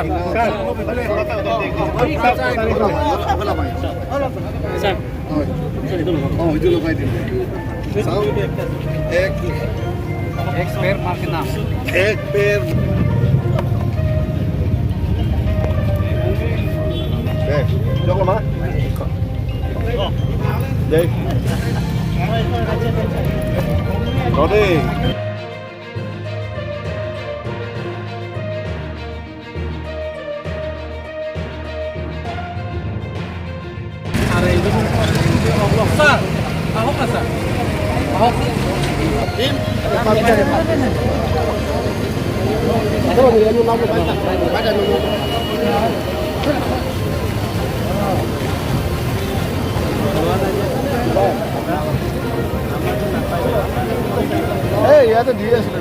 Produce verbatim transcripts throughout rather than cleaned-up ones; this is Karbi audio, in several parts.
Sir. Sir, এইটো লগাওক। অ, এইটো লগাই দিম। চাওক। এক, এক পেৰ মাৰ কিনা। এক পেৰ। দে, দিয়ক মা। দে। অ, দে। Sir, ahok na, sir. Ahok. এই, ইয়াতে দি আছিলে।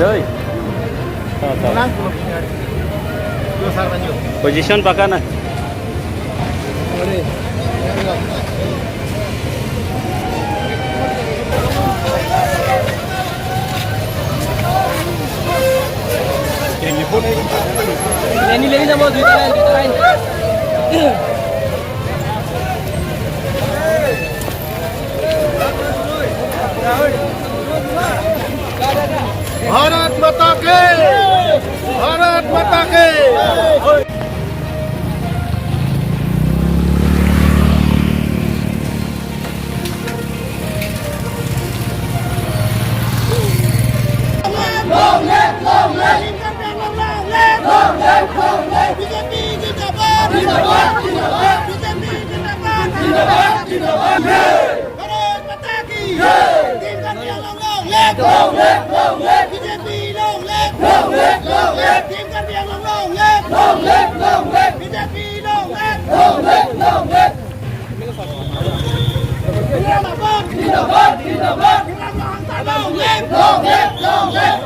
Yoi. Position paka na. Leni, leni, jabo, duita line, duita line. Bharat माता की, भारत माता की। Long live, long live! Long live, long live! B J P zindabad! Zindabad, zindabad! B J P zindabad! Zindabad, zindabad! Bharat माता की जय! Team Karbi Anglong long live! Long live, long live! B J P long live! Long live, long live! Team Karbi Anglong long live! Long live, long live! B J P long live! Long live, long live! Zindabad! Zindabad! Zindabad! Long live! Long live! Long live!